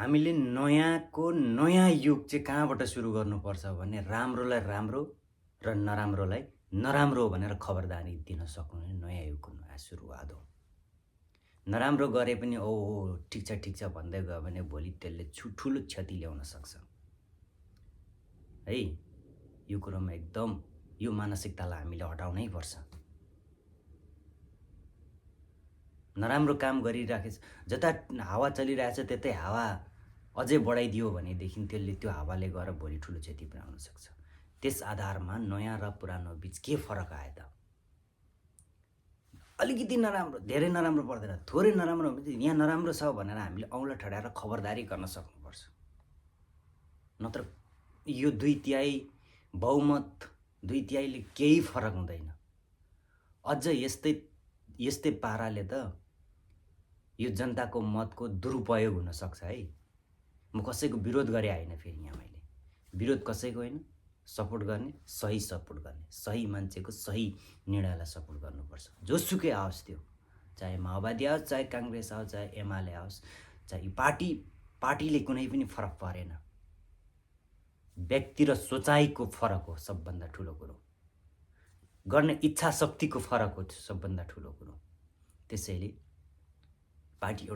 हामीले नयाँको नयाँ युग चाहिँ कहाँबाट सुरु गर्नुपर्छ भने राम्रोलाई राम्रो र नराम्रोलाई नराम्रो भनेर खबरदारी दिन सक्नु नै नयाँ युगको नयाँ सुरुवात हो। नराम्रो गरे पनि ठिक छ भन्दै गयो भने भोलि त्यसले ठुलो क्षति ल्याउन सक्छ है। यो कुरोमा एकदम यो मानसिकतालाई हामीले हटाउनै पर्छ। नराम्रो काम गरिराखेछ, जता हावा चलिरहेछ त्यतै हावा अझै बढाइदियो भनेदेखि त्यसले त्यो हावाले गएर भोलि ठुलो क्षति पुर्याउन सक्छ। त्यस आधारमा नयाँ र पुरानो बिच के फरक आयो त? अलिकति नराम्रो, धेरै नराम्रो पर्दैन, थोरै नराम्रो हो भने यहाँ नराम्रो छ भनेर हामीले औँला ठडाएर खबरदारी गर्न सक्नुपर्छ। नत्र यो 2/3 बहुमत 2/3ले केही फरक हुँदैन। अझ यस्तै पाराले त यो जनताको मतको दुरुपयोग हुन सक्छ है। म कसैको विरोध गरे होइन, फेरि यहाँ मैले विरोध कसैको होइन, सपोर्ट गर्ने, सही सपोर्ट गर्ने, सही मान्छेको सही निर्णयलाई सपोर्ट गर्नुपर्छ। जोसुकै आओस् त्यो, चाहे माओवादी आओस्, चाहे काङ्ग्रेस आओस्, चाहे एमाले आओस्, चाहे पार्टीले कुनै पनि फरक परेन। व्यक्ति र सोचाइको फरक हो सबभन्दा ठुलो कुरो, गर्ने इच्छा शक्तिको फरक हो सबभन्दा ठुलो कुरो। त्यसैले पार्टी एउटा